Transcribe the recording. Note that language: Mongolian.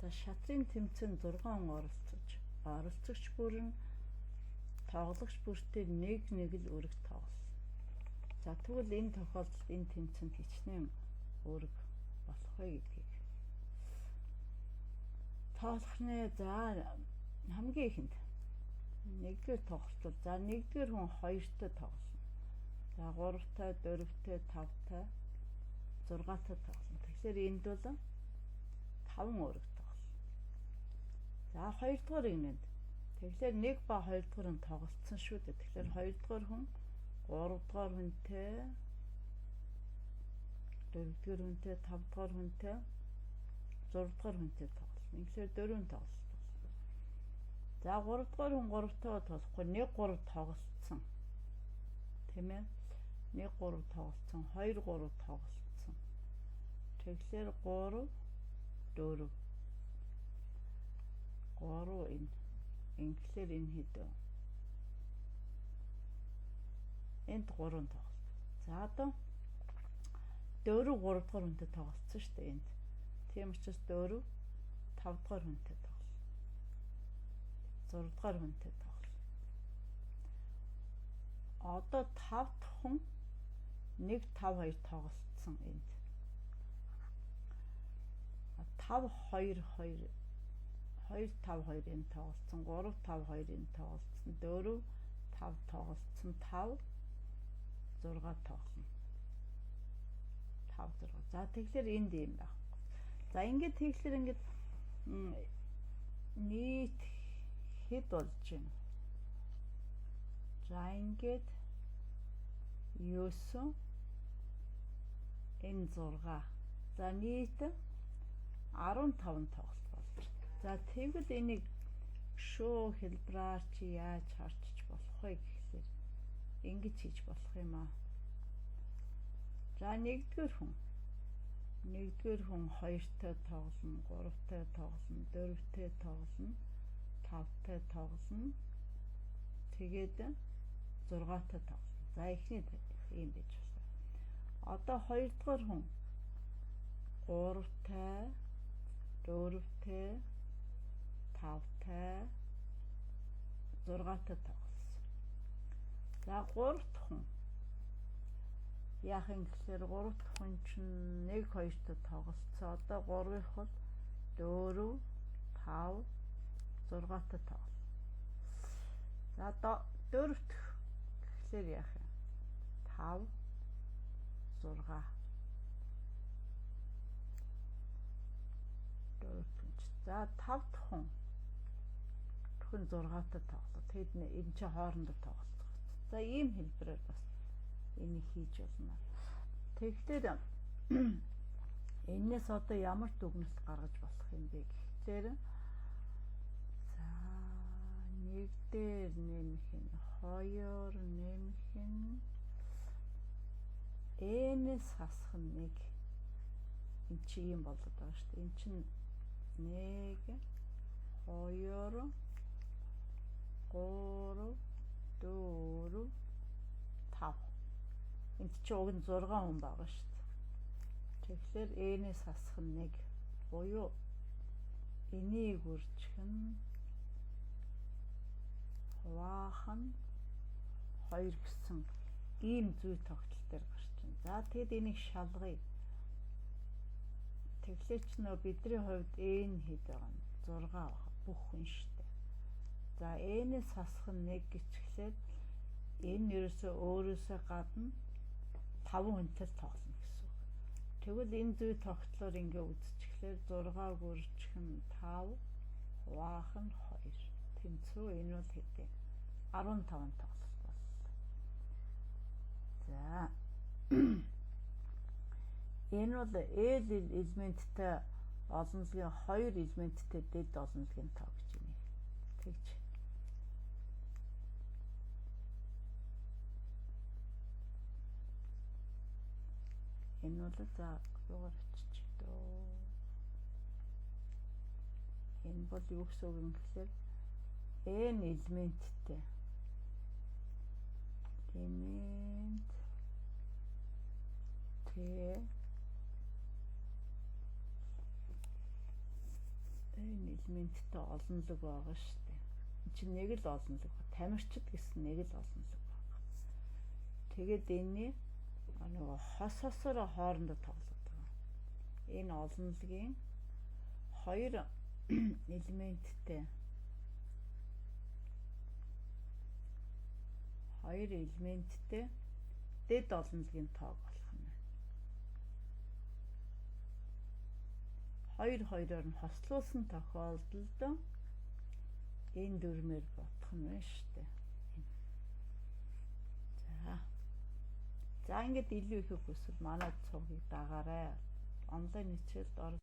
За шатрын тэмцээнд 6 хүн оролцож, оролцогч бүр нь тоглогч бүртээ нэг нэг л үүрэг тоглоно. За тэгвэл энэ тохиолдолд энэ тэмцээнд хичнээн үүрэг болох вэ гэдгийг тоолох нэ. За хамгийн ихэнд нэгдүгээр тоглолтол. За нэгдүгээр хүн хоёртой тоглоно. За гуравтай, дөрөвтэй, тавтай, зургаатай тоглоно. Тэгэхээр энд бол 5 үүрэг тоглоно. За хоёрдугаар нэгнэнд. Тэгэхээр 1 ба хоёрдугаар нь тоглолцсон шүү дээ. Тэгэхээр хоёрдугаар хүн гуравдугаар хүнтэй, дөрөвдүгээр хүнтэй, тавдугаар хүнтэй, зургадугаар хүнтэй тоглоно. Тэгэхээр дөрвөн тоглолт болно. За гуравдугаар хүн гуравтайгаа тоглохгүй 1 3 тоглолцсон. Тийм ээ? 1 3 тоглолцсон, 2 3 тоглолцсон. Тэгэхээр 3 4 3 энэ. Инглээр энэ хэд вэ? Энд 3 тоглолт. За одоо 4 3 дугаар хүнтэй тоглолцсон шүү дээ энд. Тийм учраас 4 5 дугаар хүнтэй тоглоно. 6 дугаар хүнтэй тоглоно. Одоо 5 дахь хүн 1 5 2 тоглолцсон энд. 5 2 2 2 5 2 энэ тоглолцсон, 3 5 2 энэ тоглолцсон, 4 5 тоглолцсон, 5 6 тоглоно. 5 6. За тэгэхээр энд юм байх. За ингээд тэгэхээр ингээд нийт хэд болж байна? За ингээд 9 энэ 6. За нийт 15 тоглолт болж байна. За тэгвэл энийг шөө хэлбраар чи яаж харчиж болох вэ гэхлээр ингэж хийж болох юм аа. За нэгдүгээр хүн. Нэгдүгээр хүн хоёртой тоглоно, гуравтай тоглоно, дөрөвтэй тоглоно, тавтай тоглоно. Тэгээд зургаатай тоглоно. За эхний ийм байж байна. Одоо хоёрдугаар хүн гуравтай, дөрөвтэй, тавтай, зургаатай тоглосон. За гурав дахь хүн яах юм гэхээр гурав дахь хүн чинь 1 2-той тоглолцсон. Одоо гурвынх бол 4 5 6-тай тоглолт. За дөрөв дэх гэхлээр яах юм? 5 6 дөрөв хүн. За 5 дахь хүн хүн 6-тай тоглоо. Тэгэд энэ чинь хоорондоо тоглолцох. За ийм хэлбэрээр бас энийг хийж болно. Тэгэхээр энэс одоо ямар дүгнэлт гаргаж болох юм бэ гэхлээр за нэг дээр нэмэх нь 2 нэмэх нь n-ээс хасах нь 1. Энд чи ийм болоод байгаа шүү дээ. Энд чинь 1 2 3 4 5. Энд чи уг нь 6 хүн байгаа шүү дээ. Тэгэхээр n-ээс хасах нь 1 буюу энийг үржих нь хуваах нь 2 гэсэн ийм зүй тогтол дээр гарч байна. За тэгэд энийг шалгая. Тэгэхээр ч нөө бидний хувьд n хэд байгаа нь 6 байгаа. Бүх хүн шүү дээ. За n-ээс хасах нь 1 гэчихлээр энэ ерөөсөө өөрөөсөө гадна 5 хүнтэй тоглоно гэсэн үг. Тэгвэл энэ зүй тогтлоор ингээ үзчихлээр 6 гүрчих нь 5 хуваах нь 2. Тэнцүү энэ бол хэд вэ? 15 тоглолт боллоо. За энэ бол L элементтэй олонлогийн 2 элементтэй дэд олонлогийн тоо гэж юм. Тэгж. Энэ бол за юугаар очиж дөө. Энэ бол юу гэсэн үг юм гэхээр n элементтэй. Элемент Т элементтэй олонлог байгаа шүү дээ. Энд чинь нэг л олонлог. Тамирчид гэсэн нэг л олонлог байгаа. Тэгээд энэний нөгөө хос хосороо хоорондоо тоглоод байгаа. Энэ олонлогийн хоёр элементтэй хоёр элементтэй дэд олонлогийн тоог болох нь байна. Хоёр хоёроор нь хослуулсан тохиолдолд энэ дүрмээр бодох нь байна шүү дээ. За. За, ингээд илүү их хүсвэл манай цугийг дагаарай. Онлайн хичээлд орол